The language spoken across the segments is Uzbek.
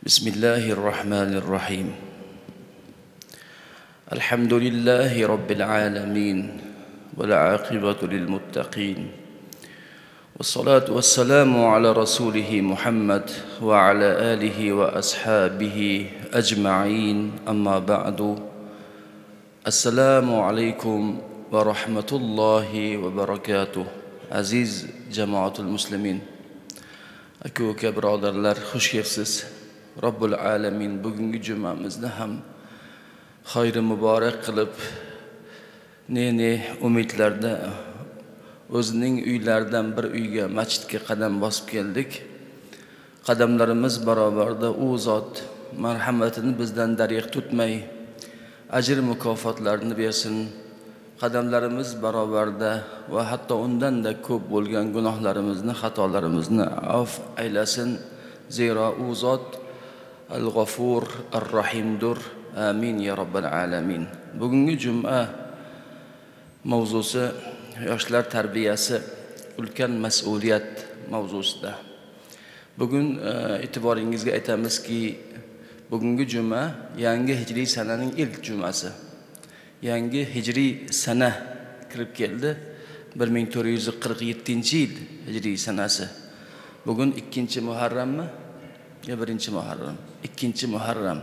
بسم الله الرحمن الرحيم. الحمد لله رب العالمين والعاقبة للمتقين والصلاة والسلام على رسوله محمد وعلى آله وأصحابه أجمعين. أما بعد، السلام عليكم ورحمة الله وبركاته. Aziz jamoatul muslimin, aka uka birodarlar, xush kelibsiz. Robbul alamin bugungi jumamizni ham xayri muborak qilib, ne umidlarda o'zining uylaridan bir uyga, masjidga qadam bosib keldik. Qadamlarimiz barobarida u zot marhamatini bizdan darig' tutmay, ajr mukofotlarini bersin. Qadamlarimiz barobarida va hatto undan-da ko'p bo'lgan gunohlarimizni, xatolarimizni af aylasin. Zero u zot Al-G'afur Ar-Rahimdur. Amin ya robbal alamin. Bugungi juma mavzusi yoshlar tarbiyasi, ulkan mas'uliyat mavzusida. Bugun e'tiboringizga aytamizki, bugungi juma yangi hijriy sananing ilk jumasi. Yangi hijriy sana kirib keldi. 1447-yil hijriy sanasi. Bugun 2-Muharrammi? Ya 1-Muharram? 2-Muharram.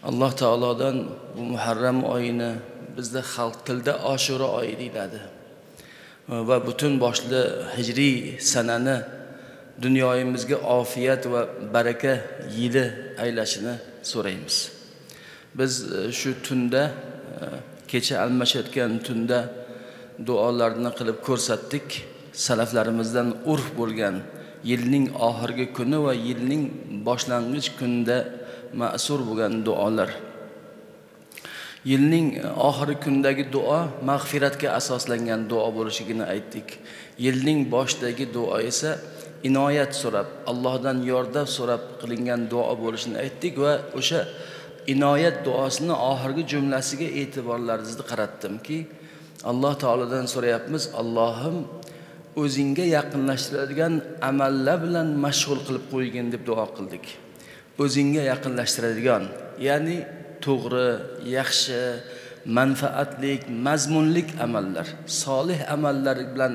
Alloh taolodan bu Muharram oyini bizda xalq tilida Oshura oyi deyiladi. Va butun boshli hijriy sanani dunyoyimizga ofiyat va baraka yili aylashini so'raymiz. Biz shu tunda, kecha almashayotgan tunda duolarni qilib ko'rsatdik. Salaflarimizdan urf bo'lgan yilning oxirgi kuni va yilning boshlang'ich kunida ma'sur bo'lgan duolar. Yilning oxirgi kundagi duo mag'firatga asoslangan duo bo'lishligini aytdik. Yilning boshidagi duo esa inoyat so'rab, Allohdan yordam so'rab qilingan duo bo'lishini aytdik va o'sha inoyat duosini oxirgi jumlasiga e'tiborlaringizni qaratdimki, Alloh taolodan so'rayapmiz: Allohim, o'zingga yaqinlashtiradigan amallar bilan mashg'ul qilib qo'ygin deb duo qildik. O'zingga yaqinlashtiradigan, ya'ni to'g'ri, yaxshi, manfaatlik, mazmunlik amallar, solih amallar bilan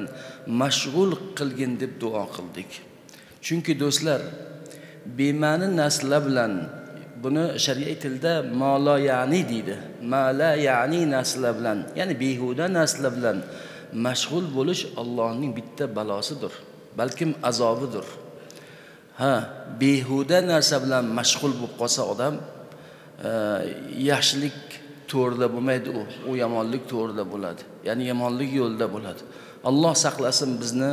mashg'ul qilgin deb duo qildik. Chunki do'stlar, bema'ni narsalar bilan, buni shariat tilida ma la ya'ni deydi. Ma la ya'ni narsalar bilan, ya'ni behuda narsalar bilan mashg'ul bo'lish Allohning bitta balosidir, balkim azobidir. Ha, behuda narsa bilan mashg'ul bo'lib qolsa odam, yaxshilik to'g'rida bo'lmaydi, u yomonlik to'g'rida bo'ladi. Ya'ni yomonlik yo'lida bo'ladi. Alloh saqlasin bizni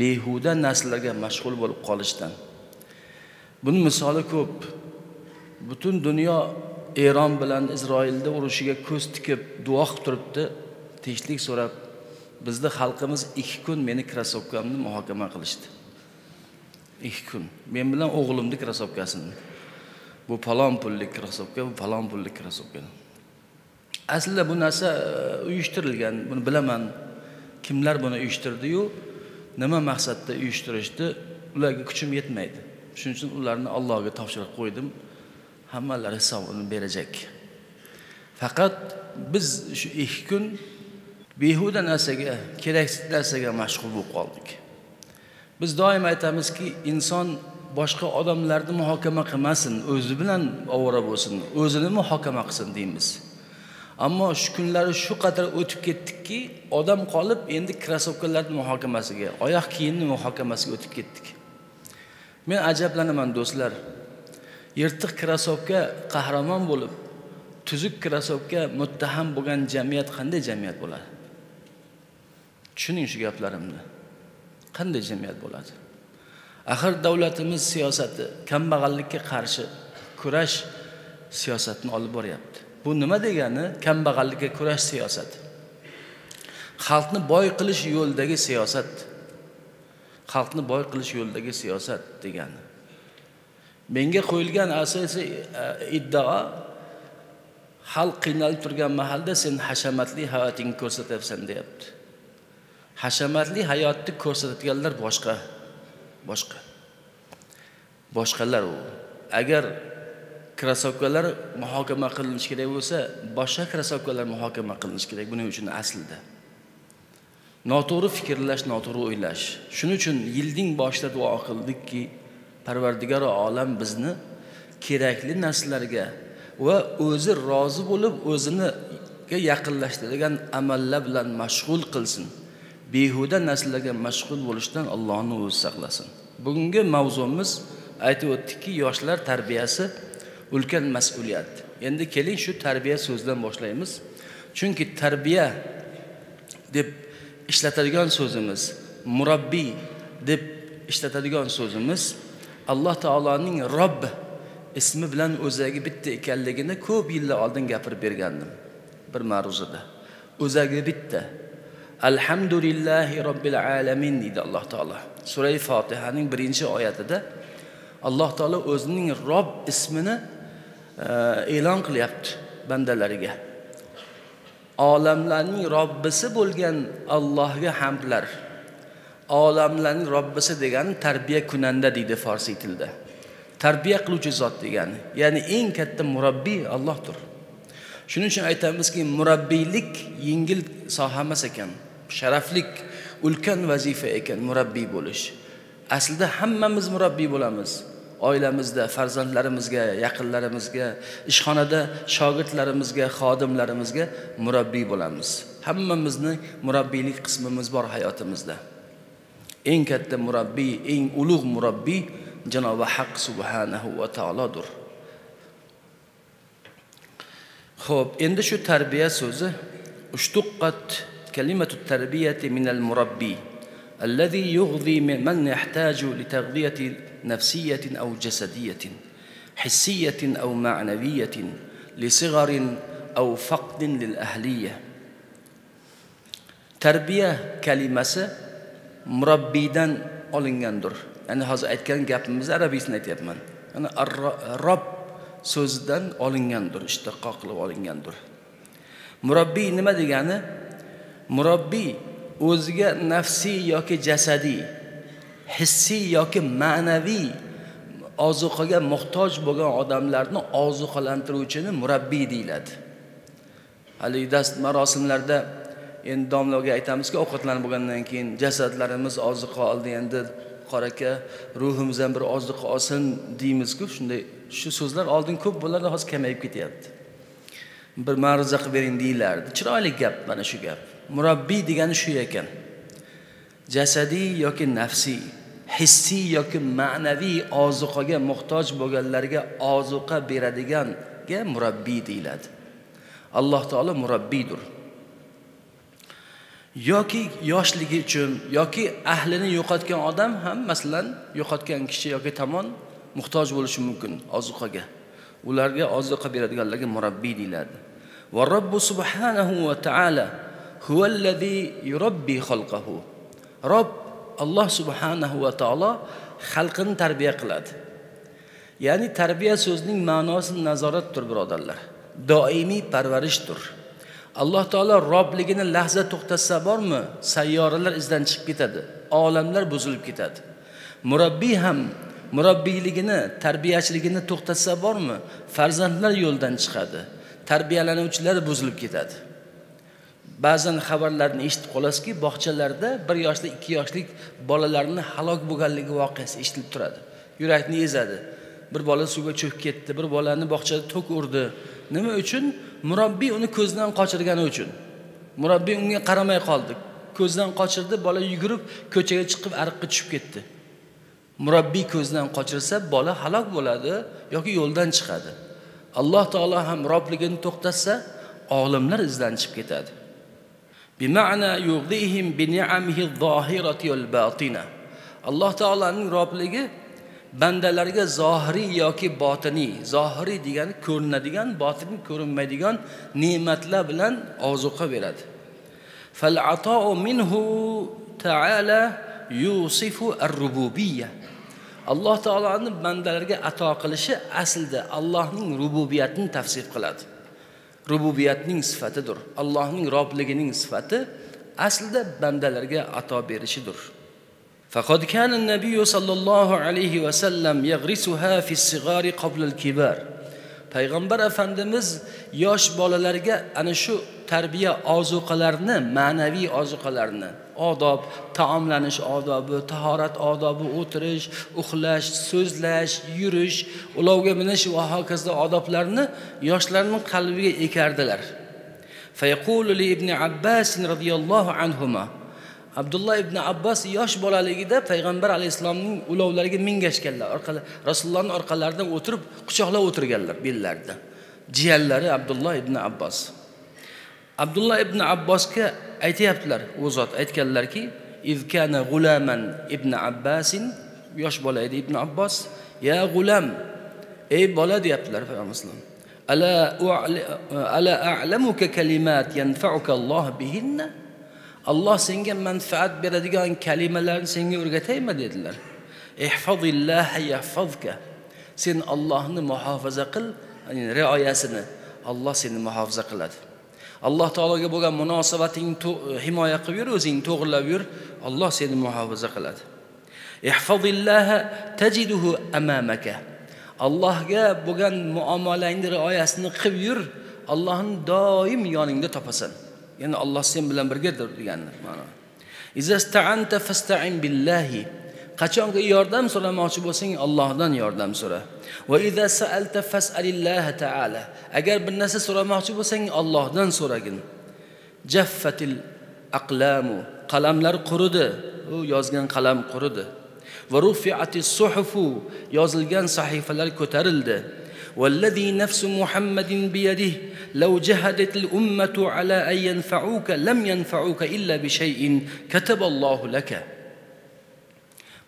behuda narsalarga mashg'ul bo'lib qolishdan. Buning misoli ko'p. Butun dunyo Eron bilan Isroilda urushiga ko'z tikib duo qilib turibdi, tinchlik so'rab. Bizda xalqimiz 2 kun meni krossovkamni muhokama qilishdi. 2 kun. Men bilan o'g'limni krossovkasini. Bu falon pullik krossovka, bu falon pullik krossovka. Aslida bu narsa uyushtirilgan, buni bilaman. Kimlar buni uyushtirdi-yu, nima maqsadda uyushtirishdi, ularga kuchim yetmaydi. Shuning uchun ularni Allohga topshirib qo'ydim. Hammalari hisobini berajak. Faqat biz shu 2 kun behuda narsaga, keraksiz narsaga mashg'ul bo'lib qoldik. Biz doim aytamizki, inson boshqa odamlarni muhokama qilmasin, o'zi bilan ovora bo'lsin, o'zini muhokama qilsin deymiz. Ammo shu kunlari shu qadar o'tib ketdikki, odam qolib endi krossovkalarning muhokamasiga, oyoq kiyimning muhokamasiga o'tib ketdik. Men ajablanaman do'stlar. Yirtiq krossovka qahramon bo'lib, tuzuk krossovka muttaham bo'lgan jamiyat qanday jamiyat bo'ladi? Tushuning shu gaplarimni. Qanday jamiyat bo'ladi? Axir davlatimiz siyosati kambag'allikka qarshi kurash siyosatini olib boryapti. Bu nima degani? Kambag'allikka kurash siyosati. Xalqni boy qilish yo'lidagi siyosat. Xalqni boy qilish yo'lidagi siyosat degani. Menga qo'yilgan asosiy iddao, xalq qiynalib turgan mahalda sen hashamatli hayotingni ko'rsatyapsan deyapti. Hashamatli hayotni ko'rsatadiganlar boshqa. Boshqa. Boshqalar u. Agar krossovkalar muhokama qilinishi kerak bo'lsa, boshqa krossovkalar muhokama qilinishi kerak buning uchun aslida. Noto'g'ri fikrlash, noto'g'ri o'ylash. Shuning uchun yilning boshida duo qildikki, Parvardigor olam bizni kerakli narsalarga va o'zi rozi bo'lib, o'ziniga yaqinlashtiradigan amallar bilan mashg'ul qilsin. Behuda narsalarga mashg'ul bo'lishdan Allohning o'zi saqlasin. Bugungi mavzumiz aytib o'tdikki, yoshlar tarbiyasi ulkan mas'uliyat. Endi keling shu tarbiya so'zidan boshlaymiz. Chunki tarbiya deb ishlatadigan so'zimiz, murabbiy deb ishlatadigan so'zimiz Alloh taoloning Robb ismi bilan o'zagi bitta ekanligini ko'p yillar oldin gapirib bergandim bir ma'ruzada. O'zagi bitta. Alhamdulillahi robbil alamin deydi Alloh taolo. Sura Fotihaning 1-oyatida Alloh taolo o'zining Robb ismini e'lon qilyapti bandalariga. Olamlarning Robbisi bo'lgan Allohga hamdlar. Olamlarning Robbisi degani tarbiya kunanda deydi farsi tilida. Tarbiya qiluvchi zot degani, ya'ni eng katta murabbiy Allohdir. Shuning uchun aytamizki, murabbiylik yengil soha emas ekan, sharaflik, ulkan vazifa ekan murabbiy bo'lish. Aslida hammamiz murabbiy bo'lamiz. Oilamizda, farzandlarimizga, yaqinlarimizga, ishxonada shogirdlarimizga, xodimlarimizga murabbiy bo'lamiz. Hammamizni murabbiylik qismimiz bor hayotimizda. Eng katta murabbiy, eng ulug' murabbiy Janobi Haq subhanahu va taolodir. Xo'p, endi shu tarbiya so'zi ushtuqqat kalimatu tarbiyati minal murabbi alladhi yughzi man yahtaju li taghdiyati nafsiyatin aw jasadiyatin hissiyatin aw ma'naviyatin li sigharin aw faqdin lil ahliyya. Tarbiya kalimasi murabbiydan olingandir. Ya'ni hozir aytgan gapimizni arabiysini aytyapman. Ya'ni Robb so'zidan olingandir, ishtiqoq qilib olingandir. Murabbiy nima degani? Murabbiy o'ziga nafsiy yoki jasadiy, hissiy yoki ma'naviy ozuqaga muhtoj bo'lgan odamlarni ozuqalantiruvchini murabbiy deyiladi. Hali dast marosimlarda endi domlaga aytamizki, ovqatlanib bo'lgandan keyin jasadlarimiz ozuqa oldi, endi qoraka ruhimiz ham bir ozuqa olsin deymiz-ku. Shunday shu so'zlar oldin ko'p bo'lardi, hozir kamayib ketyapti. Bir ma'ruza qilib bering deyilardi. Chiroyli gap mana shu gap. Murabbiy degani shu ekan. Jasadiy yoki nafsiy, hissiy yoki ma'naviy ozuqaga muhtoj bo'lganlarga ozuqa beradiganga murabbiy deyiladi. Alloh taolo murabbiydir. Yoki yoshligi uchun yoki ahlini yo'qotgan odam ham, masalan, yo'qotgan kishi yoki tomon muhtoj bo'lishi mumkin ozuqaga. Ularga ozuqa beradiganlarga murabbiy deyiladi. Va Robbu subhanahu va taala huvallazi yurabbi xalqahu. Robb Alloh subhanahu va taolo xalqini tarbiya qiladi. Ya'ni tarbiya so'zining ma'nosi nazoratdir, birodarlar. Doimiy parvarishdir. Alloh taolo Robligini lahza to'xtatsa bormi, sayyoralar izdan chiqib ketadi, olamlar buzilib ketadi. Murabbiy ham murabbiyligini, tarbiyachiligini to'xtatsa bormi, farzandlar yo'ldan chiqadi, tarbiyalanuvchilar buzilib ketadi. Ba'zan xabarlarni eshitib qolasizki, bog'chalarda 1 yoshli, 2 yoshlik bolalarning halok bo'lganligi voqeasi eshitilib turadi. Yurakni ezadi. Bir bola suvga cho'kib ketdi, bir bolani bog'chada tok urdi. Nima uchun? Murabbiy uni ko'zdan qochirgani uchun. Murabbiy unga qaramay qoldi. Ko'zdan qochirdi, bola yugurib ko'chaga chiqib ariqqa tushib ketdi. Murabbiy ko'zdan qochirsa, bola halok bo'ladi yoki yo'ldan chiqadi. Alloh taolo ham Robligini to'xtatsa, olimlar izdan chiqib ketadi. Bima'na yughdihim bi ni'amihi adh-dhahirati wal batina. Alloh taoloning Robligi bandalarga zohiriy yoki botiniy, zohiriy degani ko'rinadigan, botiniy ko'rinmaydigan ne'matlar bilan ozuqa beradi. Fal ata'u minhu ta'ala yusifu ar-rububiyya. Alloh taoloning bandalarga ato qilishi aslida Allohning rububiyatini tavsif qiladi. Rububiyatning sifatidir. Allohning Robligining sifati aslida bandalarga ato berishidir. Faqad kana an-nabiy sallallohu alayhi va sallam yaghrisuha fi as-sighari qabla al-kibar. Payg'ambar Efendimiz yosh bolalarga ana shu tarbiya ozuqalarini, ma'naviy ozuqalarini, odob, taomlanish odobi, tahorat odobi, o'tirish, uxlash, so'zlash, yurish, ulovga minish va hokazo odoblarni yoshlarning qalbiga ekardilar. Fayaqulu li ibn Abbas radhiyallohu anhuma. Abdulloh ibn Abbos yosh bolaligida payg'ambar alayhissalomning ulovlariga mingashganlar, Rasulullohning orqalaridan o'tirib, quchoqlab o'tirganlar bellarida. Jiyanlari Abdulloh ibn Abbos. Abdulloh ibn Abbosga aytayaptilar, u zot aytganlarki, iz kana g'ulaman ibn Abbasin, yosh bola edi ibn Abbos, ya g'ulam, ey bola deyaptilar payg'ambar alayhissalom. Ala a'lamuka kalimat yanfa'uka Alloh bihinna? Alloh senga manfaat beradigan kalimalarni senga o'rgataymi dedilar. Ihfazillaha yahfazka. Sen Allohni muhofaza qil, ya'ni rioyasini, Alloh seni muhofaza qiladi. Alloh taologa bo'lgan munosabatingni himoya qilib yur, o'zingni to'g'rilab yur, Alloh seni muhofaza qiladi. Ihfazillaha tajiduhu amamaka. Allohga bo'lgan muomalangni rioyasini qilib yur, Allohni doim yoningda topasan. Ya'ni Alloh sen bilan birgadir degandir ma'no. Izasta'anta fasta'in billahi. Qachonki yordam so'ramoqchi bo'lsang, Allohdan yordam so'ra. Va iza sa'alta fas'alillaha ta'ala. Agar bir narsa so'ramoqchi bo'lsang, Allohdan so'ragin. Jaffatil aqlamu. Qalamlar quridi. U yozgan qalam quridi. Va rufi'atis suhufu. Yozilgan sahifalar ko'tarildi. والذي نفس محمد بيده لو جهدت الأمة على أن ينفعوك لم ينفعوك إلا بشيء كتب الله لك.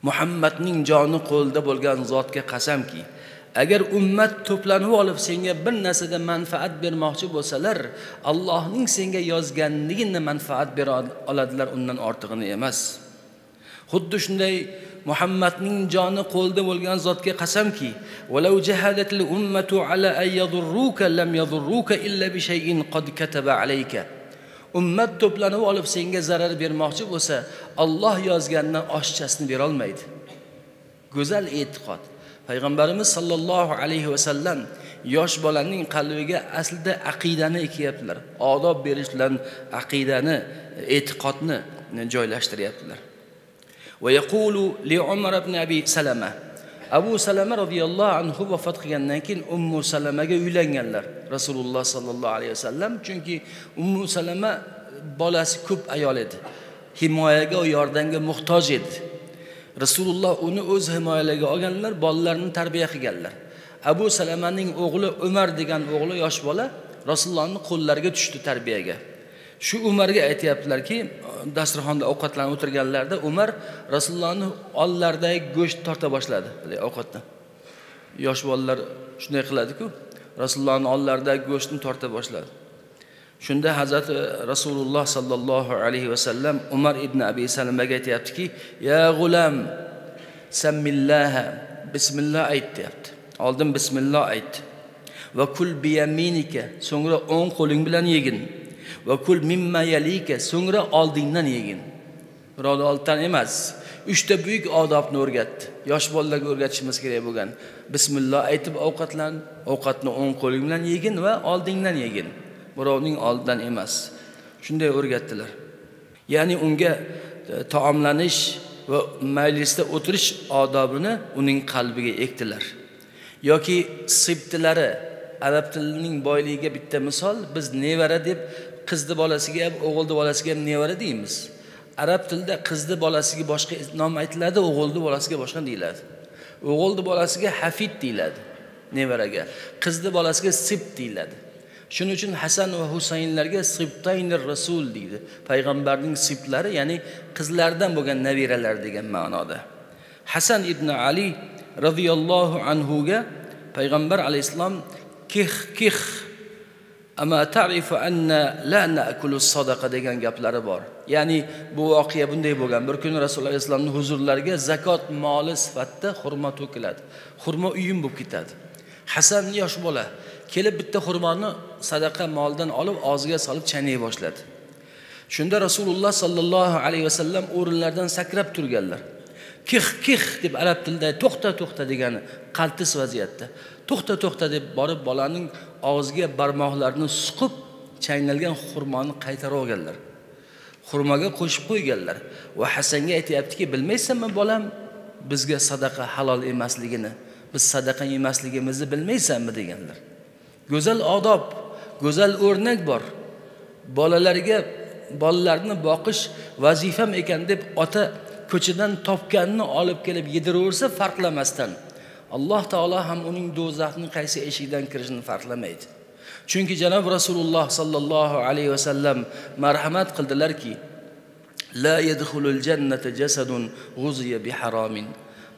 Muhammadning joni qo'lida bo'lgan zotga qasamki, agar ummat to'planib olib senga bir narsada manfaat bermoqchi bo'lsalar, Allohning senga yozganligini manfaat bera oladilar, undan ortig'ini emas. Xuddi shunday Muhammadning joni qo'lida bo'lgan zotga qasamki, walau jahadatil ummatu ala an yadurruka lam yadurruka illa bi shay'in qad kataba alayka. Ummat to'planib olib senga zarar bermoqchi bo'lsa, Alloh yozgandan oshchasini bera olmaydi. Go'zal e'tiqod. Payg'ambarimiz sallallohu alayhi va sallam yosh bolaning qalbiga aslida aqidani ekyaptilar. Odob berish bilan aqidani, e'tiqodni joylashtiryaptilar. Va yaqulu li Umar ibn Abi Salama. Abu Salama radhiyallohu anhu vafot qilgandan keyin Ummu Salamaga uylanganlar Rasululloh sallallohu alayhi vasallam, chunki Ummu Salama bolasi ko'p ayol edi. Himoyaga va yordamga muhtoj edi. Rasululloh uni o'z himoyalariga olganlar, bolalarini tarbiya qilganlar. Abu Salamaning o'g'li Umar degan o'g'li yosh bola Rasulullohning qo'llariga tushdi tarbiyaga. Shu Umarga aytayaptilarki, dasturxonda ovqatlanib o'tirganlarida Umar Rasulullohning ollaridagi go'sht torta boshladi ovqatdan. Yosh bolalar shunday qiladi-ku, Rasulullohning ollaridagi go'shtni torta boshladi. Shunda Hazrati Rasululloh sallallohu alayhi va sallam Umar ibn Abi Salamaga aytayaptiki, "Ya g'ulam, sammillaha, bismillah ayt" deyapti. Oldin bismillah ayt. Va kul biyaminika, so'ngra o'ng qo'ling bilan yegin. Va kul mimma yalika, so'ngra oldingdan yegin. Birovni oldidan emas. Uchta buyuk odobni o'rgatdi. Yosh bolalarga o'rgatishimiz kerak bo'lgan. Bismillah aytib ovqatlan, ovqatni o'ng qo'ling bilan yegin va oldingdan yegin. Birovning oldidan emas. Shunday o'rgatdilar. Ya'ni unga taomlanish va majlisda o'tirish odobini uning qalbiga ekdilar. Yoki sibtilari, arab tilining boyligiga bitta misol, biz nevara deb qizni bolasiga ham, o'g'ilni bolasiga ham nevara deymiz. Arab tilida qizni bolasiga boshqa nom aytiladi, o'g'ilni bolasiga boshqa deyiladi. O'g'ilni bolasiga hafid deyiladi, nevaraga. Qizni bolasiga sibt deyiladi. Shuning uchun Hasan va Husaynlarga sibtaynir rasul deydi. Payg'ambarning sibtlari, ya'ni qizlardan bo'lgan nabiralar degan ma'noda. Hasan ibn Ali radhiyallohu anhu ga payg'ambar alayhissalom kix kix ama ta'rifu anna la na'kulu sadaqa degan gaplari bor. Ya'ni bu voqea bunday bo'lgan. Bir kuni Rasululloh alayhissalomning huzurlariga zakot moli sifatida xurmo to'kiladi. Xurmo uyum bo'lib ketadi. Hasan yosh bola kelib bitta xurmoni sadaqa moldan olib og'ziga solib chaynay boshladi. Shunda Rasululloh sallallohu alayhi vasallam o'rinlaridan sakrab turganlar. Kix kix deb arab tilida to'xta to'xta degani qaltis vaziyatda. To'xta to'xta deb borib bolaning og'ziga barmoqlarini suqib chaynalgan xurmoni qaytarib olganlar. Xurmoga qo'shib qo'yganlar. Va Hasanga aytayaptiki, bilmaysanmi bolam, bizga sadaqa halol emasligini, biz sadaqa yemasligimizni bilmaysanmi deganlar. Go'zal odob, go'zal o'rnak bor. Bolalarga bolalarni boqish vazifam ekan deb ota ko'chadan topganini olib kelib yediraversa farqlamasdan, Alloh taolo ham uning do'zaxning qaysi eshigidan kirishini farqlamaydi. Chunki janob Rasululloh sallallohu alayhi vasallam marhamat qildilarki, la yadkhulul jannata jasadun g'uziya bi haromin.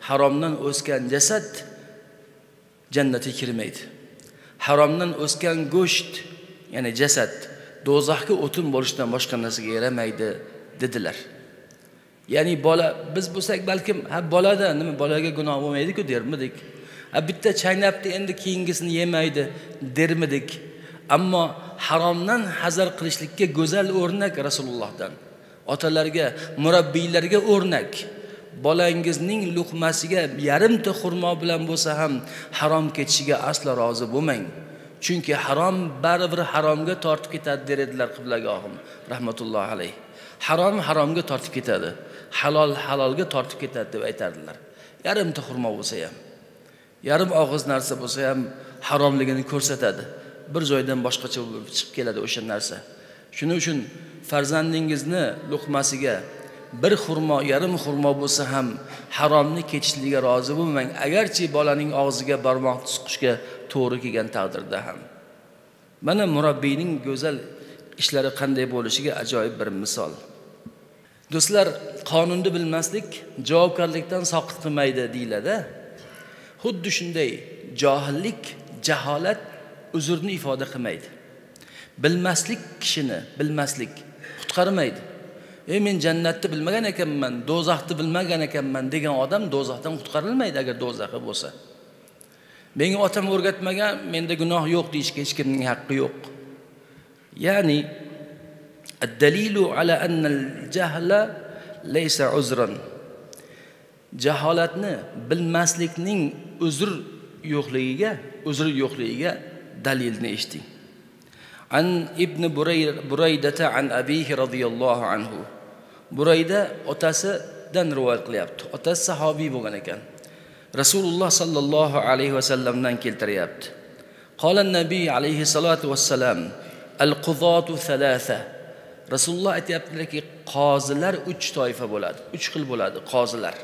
Haromdan o'sgan jasad jannatga kirmaydi. Haromdan o'sgan go'sht, ya'ni jasad do'zaxga o'tin bo'lishdan boshqa narsaga yaramaydi dedilar. Ya'ni bola, biz bo'lsak balkim ha bolada nima, bolaga gunoh bo'lmaydi-ku dermidik. Ha bitta chaynabdi, endi keyingisini yemaydi dermidik. Ammo haromdan hazar qilishlikka go'zal o'rnak Rasulullohdan. Otalarga, murabbiylarga o'rnak. Bolangizning luqmasiga yarimta xurmo bilan bo'lsa ham harom ketishiga aslo rozi bo'lmang. Chunki harom baribir haromga tortib ketadi der edilar qiblagohim rahmatullohi alayh. Harom haromga tortib ketadi, halol halolga tortib ketadi deb aytardilar. Yarimta xurmo bo'lsa ham, yarim og'iz narsa bo'lsa ham haromligini ko'rsatadi. Bir joydan boshqacha bo'lib chiqib keladi o'sha narsa. Shuning uchun farzandingizni luqmasiga bir xurmo, yarim xurmo bo'lsa ham haromni ketishligiga rozi bo'lmang, agarchi bolaning og'ziga barmoq suqishga to'g'ri kelgan taqdirda ham. Mana murabbiyning go'zal ishlari qanday bo'lishiga ajoyib bir misol. Do'stlar, qonunni bilmaslik javobgarlikdan soqit qilmaydi deyiladi. Xuddi shunday johillik, jaholat uzrni ifoda qilmaydi. Bilmaslik kishini, bilmaslik qutqarmaydi. Men jannatni bilmagan ekanman, do'zaxni bilmagan ekanman degan odam do'zaxdan qutqarilmaydi agar do'zaxi bo'lsa. Menga otam o'rgatmagan, menda gunoh yo'q deyishga hech kimning haqqi yo'q. Ya'ni ad-dalilu ala anna al-jahla laysa uzran. Jaholatni bilmaslikning uzr yo'qligiga dalilni eshiting. An ibn Buraydata an abihi radhiyallohu anhu. Burayda otasidan rivoyat qilyapti. Otasi sahobiy bo'lgan ekan. Rasululloh sallallohu alayhi vasallamdan keltiryapti. Qala an-nabiy alayhi salatu vassalam al-qudatu thalatha. Rasululloh aytayaptilarki, qozilar 3 toifa bo'ladi. 3 xil bo'ladi qozilar.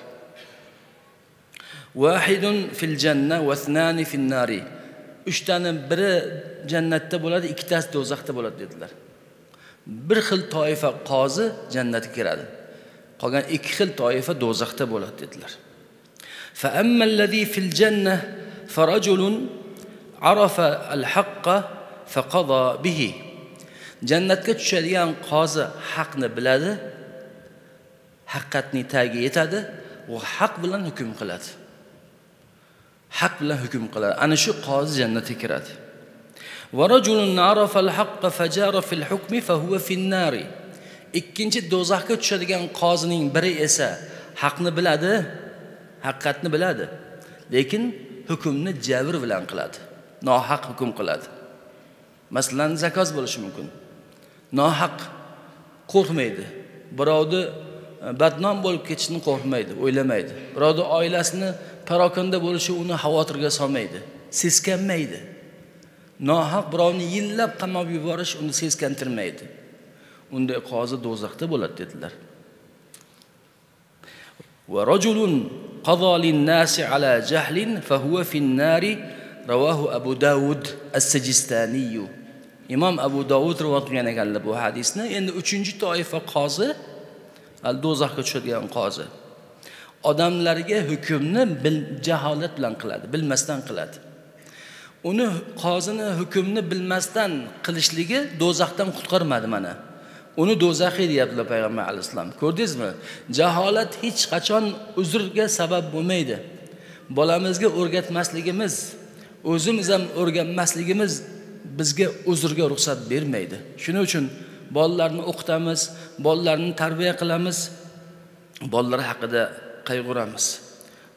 Wahidun fil janna va ithnani fin nari. 3 tani biri jannatda bo'ladi, ikkitasi do'zaxda bo'ladi dedilar. Bir xil toifa qozi jannatga kiradi. Qolgan 2 xil toifa do'zaxda bo'ladi dedilar. Fa amma allazi fil janna farajulun arafa al-haqqa faqada bihi. Jannatga tushadigan qozi haqni biladi, haqiqatning tagiga yetadi va haq bilan hukm qiladi. Haq bilan hukm qiladi. Ana shu qozi jannatga kiradi. Va rajulun arafa al-haqqa fajara fil hukmi fa huwa fin nar. Ikkinchi do'zaxga tushadigan qozining biri esa haqni biladi, haqiqatni biladi, lekin hukmni jabr bilan qiladi. Nohaq hukm qiladi. Masalan, zakot bo'lishi mumkin. Nohaq qo'rqmaydi. Birovni badnom bo'lib ketishini qo'rqmaydi, o'ylamaydi. Birovni oilasini parokanda bo'lishi uni xavotirga solmaydi, seskanmaydi. Nohaq birovni yillab qamab yuborish uni seskantirmaydi. Unday qozi do'zaxda bo'ladi dedilar. Va rajulun qada lin-nasi ala jahlin fa huwa fin-nari rawahu Abu Davud as-Sijistaniy. Imom Abu Davud rivoyat qilgan ekanlar bu hadisni. Endi 3-toifa qozi, al do'zaxga tushadigan qozi. Odamlarga hukmni jaholat bilan qiladi, bilmasdan qiladi. Uni qozini hukmni bilmasdan qilishligi do'zaxdan qutqarmadi mana. Uni do'zaxiy deyaptilar payg'ambar alayhissalom. Ko'rdingizmi? Jaholat hech qachon uzrga sabab bo'lmaydi. Bolamizga o'rgatmasligimiz, o'zimiz ham o'rganmasligimiz bizga uzrga ruxsat bermaydi. Shuning uchun bolalarni o'qitamiz, bolalarni tarbiya qilamiz, bolalar haqida qayg'uramiz.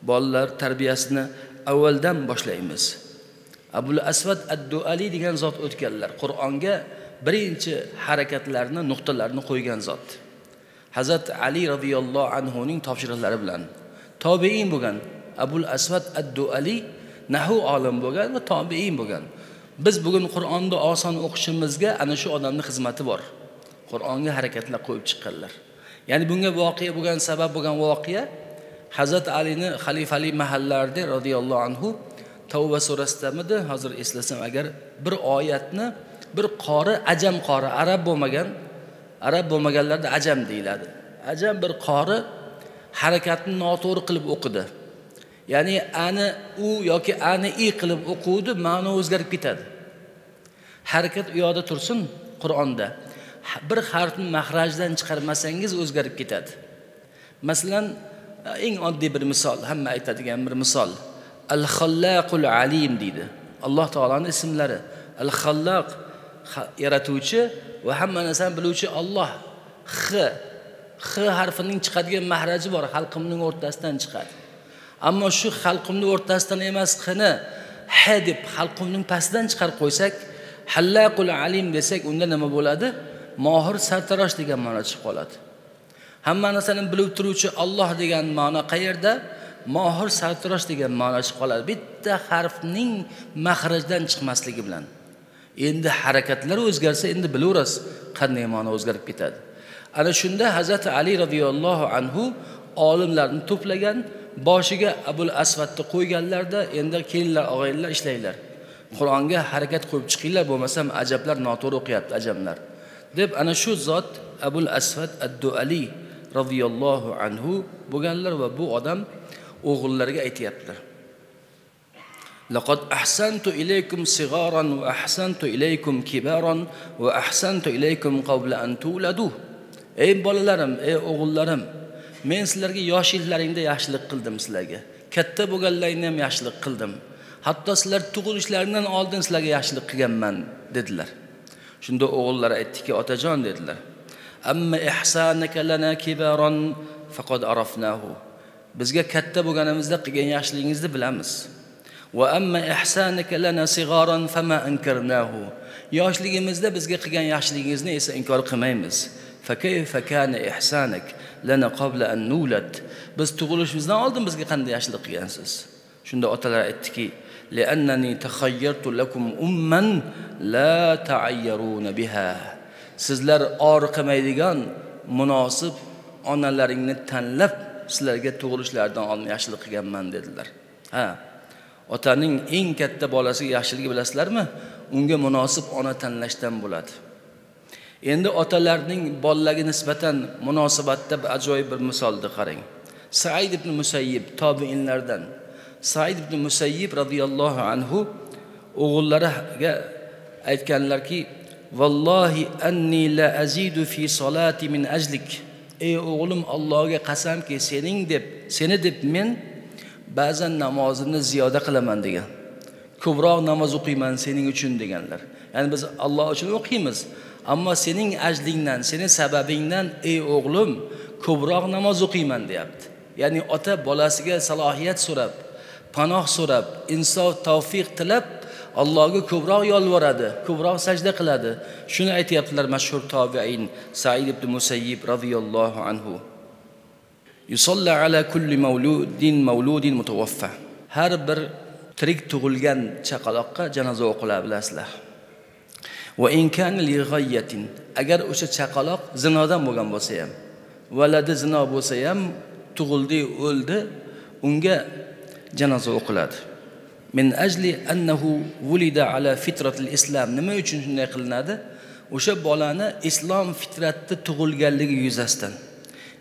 Bolalar tarbiyasini avvaldan boshlaymiz. Abul Asvad ad-Duali degan zot o'tganlar. Qur'onga birinchi harakatlarni, nuqtalarni qo'ygan zot. Hazrat Ali radhiyallohu anhu ning topshiriqlari bilan tobiin bo'lgan Abul Asvad ad-Duali nahu olim bo'lgan va tobiin bo'lgan. Biz bugun Qur'onni oson o'qishimizga ana shu odamning xizmati bor. Qur'onga harakatlar qo'yib chiqqanlar. Ya'ni bunga voqea bo'lgan, sabab bo'lgan voqea Hazrat Alini xalifali mahallarida radhiyallohu anhu Tavba surasidamidi, hozir eslasam agar, bir oyatni bir qori, ajam qori, arab bo'lmagan, arab bo'lmaganlarda ajam deyiladi. Ajam bir qori harakatni noto'g'ri qilib o'qidi. Ya'ni ani u yoki ani i qilib o'quvdi, ma'no o'zgarib ketadi. Harakat u yoqda tursin Qur'onda. Bir harfni mahrajdan chiqarmasangiz o'zgarib ketadi. Masalan, eng oddiy bir misol, hamma aytadigan bir misol. Al-Xallaqul Alim deydi. Alloh taoloning ismlari. Al-Xallaq yaratuvchi va hamma narsani biluvchi Alloh. X X harfining chiqadigan mahraji bor, halqimning o'rtasidan chiqadi. Ammo shu halqimning o'rtasidan emas, X-ni H deb halqimning pastidan chiqarib qo'ysak, Hallaqul Alim desak, unda nima bo'ladi? Mohir sartarosh degan ma'no chiqib qoladi. Hamma narsani bilib turuvchi Alloh degan ma'no qayerda? Mohir sartarosh degan ma'no chiqib qoladi. Bitta harfning mahrajdan chiqmasligi bilan. Endi harakatlar o'zgarsa, endi bilaverasiz qanday ma'no o'zgarib ketadi. Ana shunda Hazrat Ali radhiyallohu anhu olimlarni to'plagan, boshiga Abul Asvadni qo'yganlarda, endi kelinglar og'aynilar ishlanglar. Qur'onga harakat qo'yib chiqinglar, bo'lmasam ajablar noto'g'ri o'qiyapti ajamlar. Deb ana shu zot Abul Asvad ad-Duali radhiyallohu anhu bo'lganlar va bu odam o'g'illariga aytayaptilar. Laqad ahsantu ilaykum sigharan va ahsantu ilaykum kibaran va ahsantu ilaykum qabla an tuladu. Ey bolalarim, ey o'g'illarim, men sizlarga yoshliklaringda yaxshilik qildim sizlarga. Katta bo'lganlaringda ham yaxshilik qildim. Hatto sizlar tug'ilishlaringdan oldin sizlarga yaxshilik qilganman dedilar. Shunda o'g'illari aytdiki, otajon dedilar. Amma ihsanaka lana kibaran faqad arafnahu. Bizga katta bo'lganimizda qilgan yaxshiligingizni bilamiz. Va amma ihsanaka lana sigharan fama ankarnahu. Yoshligimizda bizga qilgan yaxshiligingizni esa inkor qilmaymiz. Fakayfa kana ihsanak lana qabla an nulad. Biz tug'ilishimizdan oldin bizga qanday yaxshilik qilgansiz? Shunda otalar aytdiki, li'annani takhayyartu lakum umman la ta'ayyaruna biha. Sizlar or qilmaydigan munosib onalaringni tanlab sizlarga tug'ilishlaridan oldin yaxshilik qilganman dedilar. Ha, otaning eng katta bolasiga yaxshiligi bilasizlarmi? Unga munosib ona tanlashdan bo'ladi. Endi otalarning bolalarga nisbatan munosabatda bir ajoyib bir misolni qarang. Said ibn Musayyib tobiinlardan. Said ibn Musayyib radhiyallohu anhu o'g'illariga aytganlarki, vallohi anni la azidu fi solati min ajlik. Ey o'g'lim, Allohga qasamki, seni deb men ba'zan namozimni ziyoda qilaman degan. Ko'proq namoz o'qiyman sening uchun deganlar. Ya'ni biz Alloh uchun o'qiymiz, ammo sening ajlingdan, sening sababingdan ey o'g'lim ko'proq namoz o'qiyman deyapti. Ya'ni ota bolasiga salohiyat so'rab, panoh so'rab, insof, tavfiq tilab Allohga ko'proq yolvoradi, ko'proq sajda qiladi. Shuni aytayaptilar mashhur tobiin Said ibn Musayyib radhiyallohu anhu. Yusalla ala kulli mawludin mawludin mutawaffa. Har bir tirik tug'ilgan chaqaloqqa janoza o'qiladi, bilasizlar. Va in kana li ghayyatin, agar o'sha chaqaloq zinodan bo'lgan bo'lsa ham, valadi zino bo'lsa ham, tug'ildi, o'ldi, unga janoza o'qiladi. Min ajli annahu wulida ala fitratil islam. Nima uchun shunday qilinadi? O'sha bolani islom fitratda tug'ilganligi yuzasidan.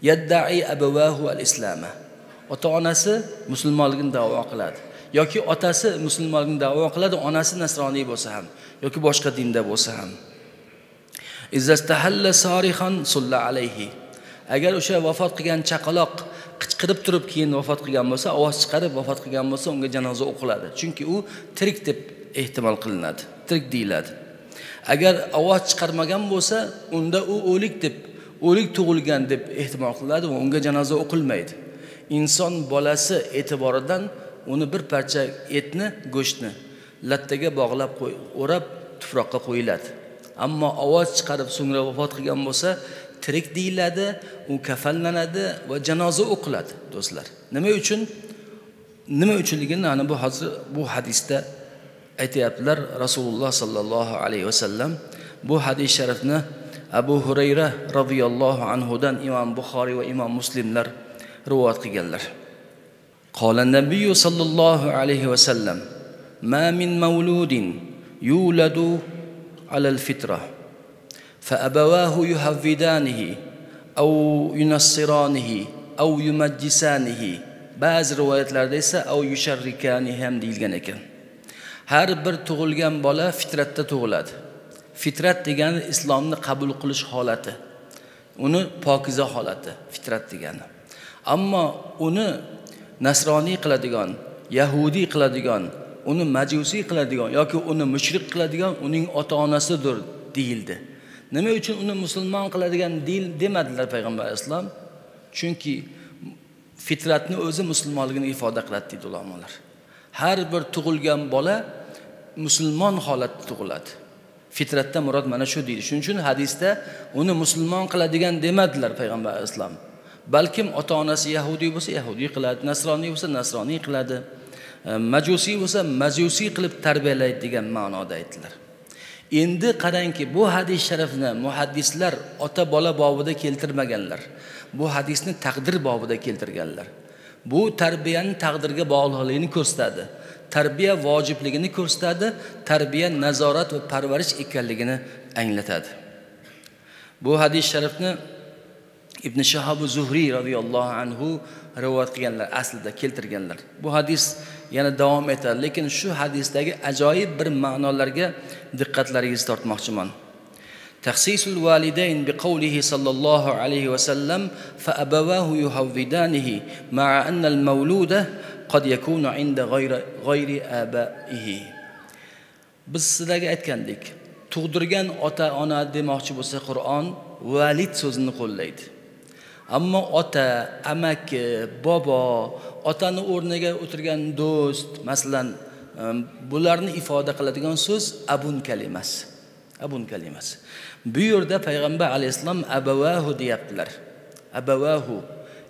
Yadda'i abawahu al-islama. Ota-onasi musulmonligini da'vo qiladi yoki otasi musulmonligini da'vo qiladi, onasi nasroniy bo'lsa ham yoki boshqa dinda bo'lsa ham. Izzastahalla sarihan sulla alayhi. Agar o'sha vafot qilgan chaqaloq qichqirib turib keyin vafot qilgan bo'lsa, ovoz chiqarib vafot qilgan bo'lsa, unga janoza o'qiladi. Chunki u tirik deb ehtimol qilinadi, tirik deyiladi. Agar ovoz chiqarmagan bo'lsa, unda u o'lik deb, o'lik tug'ilgan deb ehtimol qilinadi va unga janoza o'qilmaydi. Inson bolasi e'tiboridan uni bir parcha etni, go'shtni lattaga bog'lab o'rab tuproqqa qo'yiladi. Ammo ovoz chiqarib so'ngra vafot qilgan bo'lsa, tirik deyiladi, u kafanlanadi va janoza o'qiladi, do'stlar. Nima uchun? Nima uchunligini ana bu hozir bu hadisda aytayaptilar Rasululloh sallallohu alayhi vasallam. Bu hadis sharifni Abu Hurayra radhiyallohu anhudan Imom Buxoriy va Imom Muslimlar rivoyat qilganlar. Qala Nabiy sallallohu alayhi vasallam: "Ma min mawludin yuladu ala al-fitra fa abawahu yuhawwidanihi aw yunassiranihi aw yumajjisanihi." Ba'zi rivoyatlarda esa aw yusharrikanihi ham deyilgan ekan. Har bir tug'ilgan bola fitratda tug'iladi. Fitrat degani islomni qabul qilish holati. Uni pokiza holati, fitrat degani. Ammo uni nasroniy qiladigan, yahudiy qiladigan, uni majusiy qiladigan yoki uni mushrik qiladigan uning ota-onasidir deyildi. Nima uchun uni musulmon qiladigan demadilar payg'ambar alayhissalom? Chunki fitratni o'zi musulmonligini ifoda qiladi deydi ulamolar. Har bir tug'ilgan bola musulmon holatda tug'iladi. Fitratda murod mana shu deydi. Shuning uchun hadisda uni musulmon qiladigan demadilar payg'ambar alayhissalom. Balkim ota-onasi yahudiy bo'lsa yahudiy qiladi, nasroniy bo'lsa nasroniy qiladi, majusiy bo'lsa majusiy qilib tarbiyalaydi degan ma'noda aytdilar. Endi qarangki, bu hadis sharifni muhaddislar ota bola bobida keltirmaganlar. Bu hadisni taqdir bobida keltirganlar. Bu tarbiyaning taqdirga bog'liqligini ko'rsatadi. Tarbiya vojibligini ko'rsatadi, tarbiya nazorat va parvarish ekanligini anglatadi. Bu hadis sharifni Ibn Shahab Zuhriy radhiyallohu anhu rivoyat qilganlar, aslida keltirganlar. Bu hadis yana davom etadi, lekin shu hadisdagi ajoyib bir ma'nolarga diqqatlaringizni tortmoqchiman. Takhsisul validayn bi qawlihi sallallohu alayhi va sallam fa abawahu yuhawwidanihi ma'a anna al-mawluda qad yakunu 'inda ghayri abaihi. Biz sizlarga aytgandik, tug'dirgan ota-ona demoqchi bo'lsa Qur'on valid so'zini qo'llaydi. Ammo ota, amaki, bobo, otani o'rniga o'tirgan do'st, masalan, bularni ifoda qiladigan so'z abun kalimasi. Abun kalimasi. Bu yerda payg'ambar alayhissalom abavahu deyaptilar. Abavahu,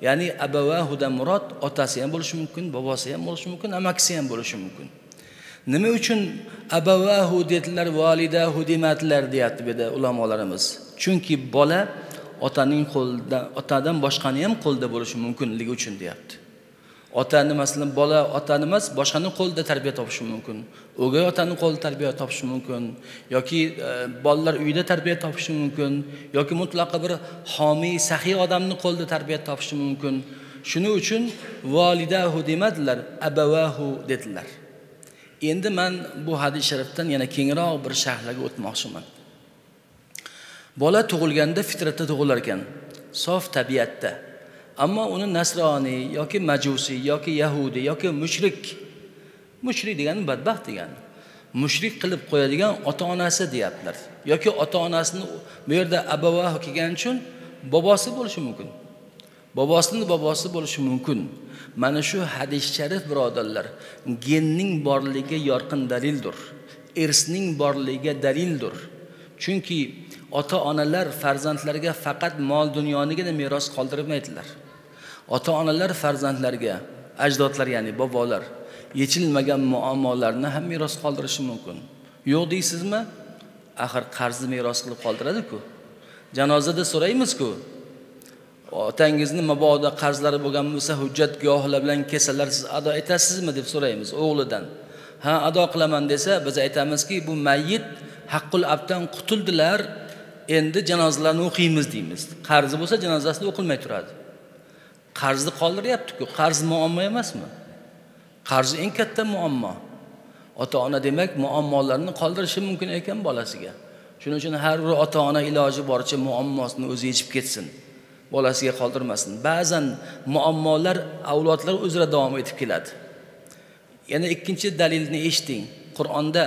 ya'ni abavahudan murod otasi ham bo'lishi mumkin, bobosi ham bo'lishi mumkin, amakisi ham bo'lishi mumkin. Nima uchun abavahu dedilar, validahu demadilar deyapti bu yerda ulamolarimiz. Chunki bola otaning qo'lida, otadan boshqani ham qo'lda bo'lishi mumkinligi uchun deyapti. Otani masalan bola otani emas, boshqaning qo'lida tarbiya topishi mumkin. O'gay otaning qo'lida tarbiya topishi mumkin yoki bolalar uyda tarbiya topishi mumkin yoki mutlaqo bir homiy, saxiy odamning qo'lida tarbiya topishi mumkin. Shuning uchun validahu demadilar, abavahu dedilar. Endi men bu hadis sharifdan yana kengroq bir sharhlarga o'tmoqchiman. Bola tug'ilganda fitratda tug'ilar ekan, sof tabiatda. Ammo uni nasroniy yoki majusiy yoki yahudi yoki mushrik, mushrik degani badbaxt degani, mushrik qilib qo'yadigan ota-onasi deyaptilar. Yoki ota-onasini bu yerda abavahu kelgani uchun bobosi bo'lishi mumkin. Bobosining bobosi bo'lishi mumkin. Mana shu hadis sharif birodarlar, genning borligiga yorqin dalildir. Irsning borligiga dalildir. Chunki ota-onalar farzandlarga faqat mol dunyonigina meros qoldirmaydilar. Ota-onalar farzandlarga, ajdodlar ya'ni bobolar yechilmagan muammolarni ham meros qoldirishi mumkin. Yo'q deysizmi? Axir qarzni meros qilib qoldiradi-ku. Janozada so'raymiz-ku. Otangizni mabodo qarzlari bo'lgan bo'lsa, hujjat guvohlar bilan kelsalar siz ado etasizmi deb so'raymiz o'g'lidan. Ha, ado qilaman desa, biz aytamizki, bu mayyit haqqul abdan qutuldilar, endi janozalarni o'qiymiz deymiz. Qarzi bo'lsa janozasini o'qilmay turadi. Qarzni qoldiryapti-ku. Qarz muammo emasmi? Qarz eng katta muammo. Ota-ona demak muammolarni qoldirishi mumkin ekan bolasiga. Shuning uchun har bir ota-ona iloji boricha muammosini o'zi yechib ketsin. Bolasiga qoldirmasin. Ba'zan muammolar avlodlar o'zaro davom etib keladi. Yana ikkinchi dalilni eshiting. Qur'onda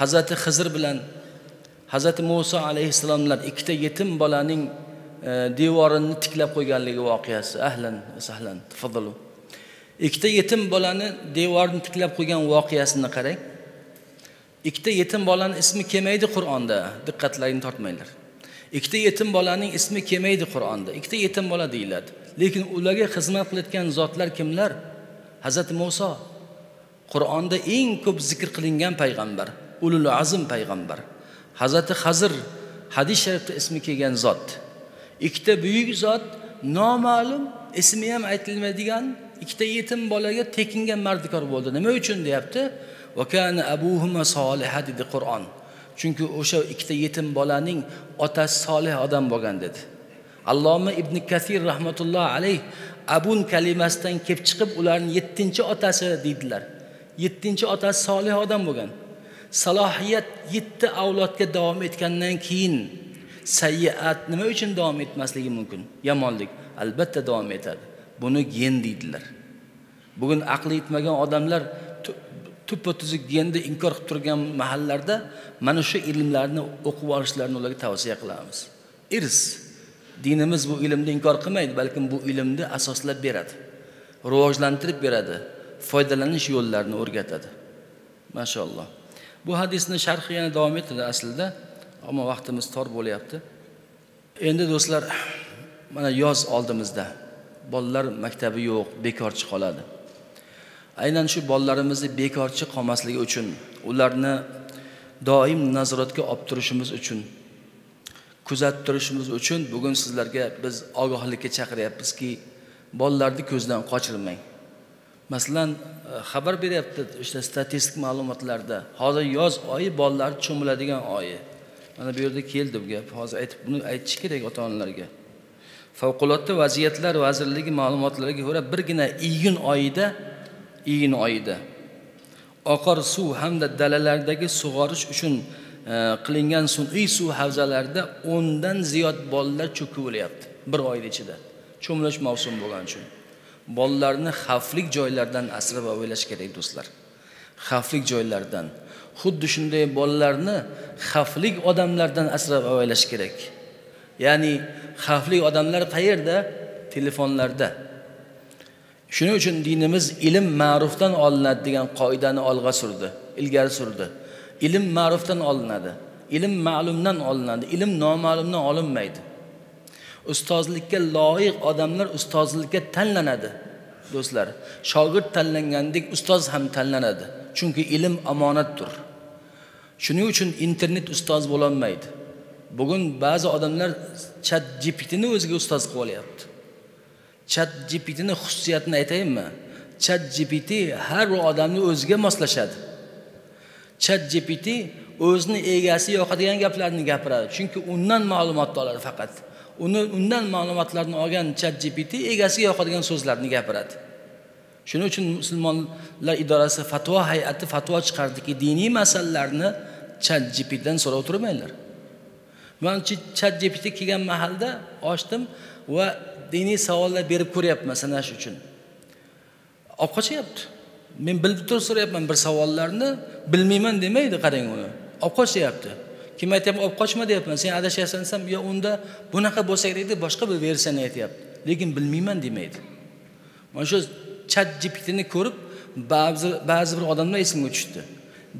Hazrati Xizr bilan Hazrati Musa alayhissalomlar ikkita yetim bolaning devorini tiklab qo'yganligi voqeasi. Ahlan va sahlan, tafaddalu. Ikkita yetim bolani devorni tiklab qo'ygan voqeasini qarang. Ikkita yetim bolaning ismi kelmaydi Qur'onda, diqqatlaringni tortmanglar. Ikkita yetim bolaning ismi kelmaydi Qur'onda. Ikkita yetim bola deyiladi. Lekin ularga xizmat qilayotgan zotlar kimlar? Hazrati Musa. Qur'onda eng ko'p zikr qilingan payg'ambar, ulul azm payg'ambar. Hazrati Xazir hadis sharifda ismi kelgan zot. Ikkita buyuk zot, noma'lum, ismi ham aytilmaydigan ikkita yetim bolaga tekinga mardikor bo'ldi. Nima uchun deyapti? Va kana abuhuma soliha dedi Qur'on. Chunki o'sha ikkita yetim bolaning otasi solih odam bo'lgan dedi. Alloma Ibn Kathir rahmatulloh alayh abun kalimasidan kelib chiqib ularning 7-otasi deydilar. 7-otasi solih odam bo'lgan. Salohiyat 7 avlodga davom etgandan keyin sayyiat nima uchun davom etmasligi mumkin? Yomonlik albatta davom etadi. Buni gen deydilar. Bugun aqli yetmagan odamlar tuppa-tuzuk genni inkor qilib turgan mahallarda mana shu ilmlarni o'qib olishlarini ularga tavsiya qilamiz. Irs dinimiz bu ilmni inkor qilmaydi, balkim bu ilmni asoslab beradi, rivojlantirib beradi, foydalanish yo'llarini o'rgatadi. Mashalloh. Bu hadisni sharhi yana davom etadi aslida, ammo vaqtimiz tor bo'lyapti. Endi do'stlar, mana yoz oldimizda. Bolalar maktabi yo'q, bekorchi qoladi. Aynan shu bolalarimizni bekorchi qolmasligi uchun, ularni doim nazoratga olib turishimiz uchun, kuzatib turishimiz uchun bugun sizlarga biz ogohlikka chaqiryapmizki, bolalarni ko'zdan qochirmang. Masalan, xabar beryapti o'sha statistik ma'lumotlarda. Hozir yoz oyi bolalar cho'miladigan oyi. Mana bu yerda keldi bu gap. Hozir aytib buni aytish kerak ota-onalarga. Favqulodda vaziyatlar vazirligi ma'lumotlariga ko'ra birgina iyun oyida oqar suv hamda dalalardagi sug'orish uchun qilingan sun'iy suv havzalarida 10 dan ziyod bolalar cho'kib o'lyapti bir oyning ichida. Cho'milish mavsumi bo'lgani uchun. Bolalarni xavfli joylardan asrab avaylash kerak do'stlar. Xavfli joylardan. Xuddi shunday bolalarni xavfli odamlardan asrab avaylash kerak. Ya'ni xavfli odamlar qayerda? Telefonlarda. Shuning uchun dinimiz ilm ma'rufdan olinadi degan qoidani olg'a surdi, ilgari surdi. Ilm ma'rufdan olinadi, ilm ma'lumdan olinadi, ilm noma'lumdan olinmaydi. Ustozlikka loyiq odamlar ustozlikka tanlanadi do'stlar. Shogird tanlangandek ustoz ham tanlanadi. Chunki ilm omonatdir. Shuning uchun internet ustoz bo'la olmaydi. Bugun ba'zi odamlar Chat GPTni o'ziga ustoz qilib olyapti. Chat GPTni xususiyatini aytayinmi? Chat GPT har bir odamni o'ziga moslashadi. Chat GPT o'zini egasi yoqadigan gaplarni gapiradi. Chunki undan ma'lumot oladi faqat. Undan ma'lumotlarni olgan Chat GPT egasiga yoqadigan so'zlarni gapiradi. Shuning uchun musulmonlar idorasi fatvo hay'ati fatvo chiqardiki, diniy masalalarni Chat GPTdan so'rab o'tirmanglar. Men Chat GPT kelgan mahalda ochdim va diniy savollar berib ko'ryapman sanash uchun. Olib qochyapti. Men bilib turib so'rayapman bir savollarni, bilmayman demaydi, qarang uni. Olib qochyapti. Kim aytyapti, olib qochma deyapman, sen adashasan desam, yo unda bunaqa bo'lsa kerak deb boshqa bir versiyani aytyapti. Lekin bilmayman demaydi. Mana shu Chat GPTni ko'rib ba'zi bir odamlar esimga tushdi.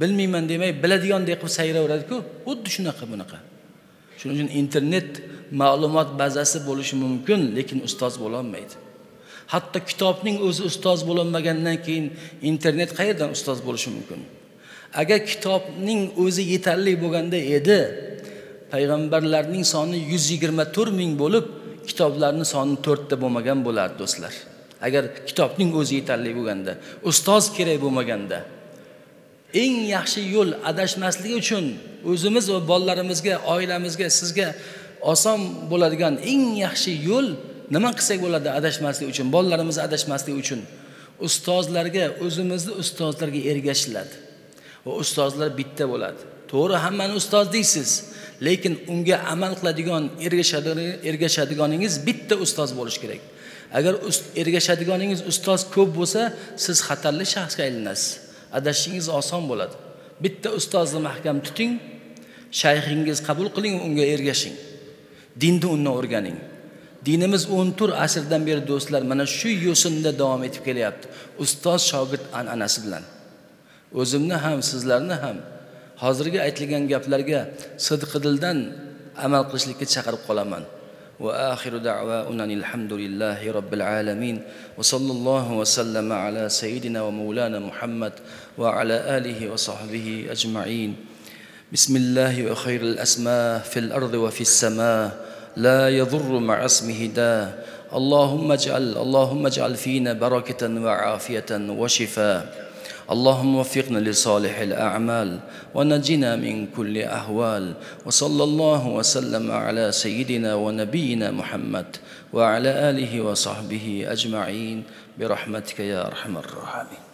Bilmayman demay, biladigandek qilib sayraveradi-ku, xuddi shunaqa bunaqa. Shuning uchun internet ma'lumot bazasi bo'lishi mumkin, lekin ustoz bo'la olmaydi. Hatto kitobning o'zi ustoz bo'la olmagandan keyin internet qayerdan ustoz bo'lishi mumkin? Agar kitobning o'zi yetarli bo'lganda edi, payg'ambarlarning soni 124 ming bo'lib, kitoblarning soni 4 ta bo'lmagan bo'lardi do'stlar. Agar kitobning o'zi yetarli bo'lganda, ustoz kerak bo'lmaganda, eng yaxshi yo'l adashmaslik uchun o'zimiz va bolalarimizga, oilamizga, sizga oson bo'ladigan eng yaxshi yo'l nima qilsak bo'ladi adashmaslik uchun, bolalarimiz adashmaslik uchun? Ustozlarga, o'zimizni ustozlarga ergashiladi. Va ustozlar bitta bo'ladi. To'g'ri, hammani ustoz deysiz, lekin unga amal qiladigan, ergashadiganingiz bitta ustoz bo'lishi kerak. Agar ergashadiganingiz ustoz ko'p bo'lsa, siz xatarli shaxsga aylanasiz. Adashishingiz oson bo'ladi. Bitta ustozni mahkam tuting, shayxingiz qabul qiling, unga ergashing. Dinni undan o'rganing. Dinimiz 14 asrdan beri do'stlar mana shu yo'sinda davom etib kelyapti. Ustoz shogird an'anasi bilan. O'zimni ham sizlarni ham hozirgi aytilgan gaplarga sidqi dildan amal qilishlikka chaqirib qolaman. Va axiru da'vauna alhamdulillahi robbil alamin va sallallohu va sallama ala sayyidina va maulana Muhammad va ala alihi va sahbihi ajma'in. Bismillahi va khayril asma fil ardi va fis sama la yadurru ma'a ismihi da. Allohumma ij'al fina barakatan va afiyatan va shifa. اللهم وفقنا لصالح الأعمال ونجنا من كل أهوال وصلى الله وسلم على سيدنا ونبينا محمد وعلى آله وصحبه أجمعين برحمتك يا أرحم الراحمين.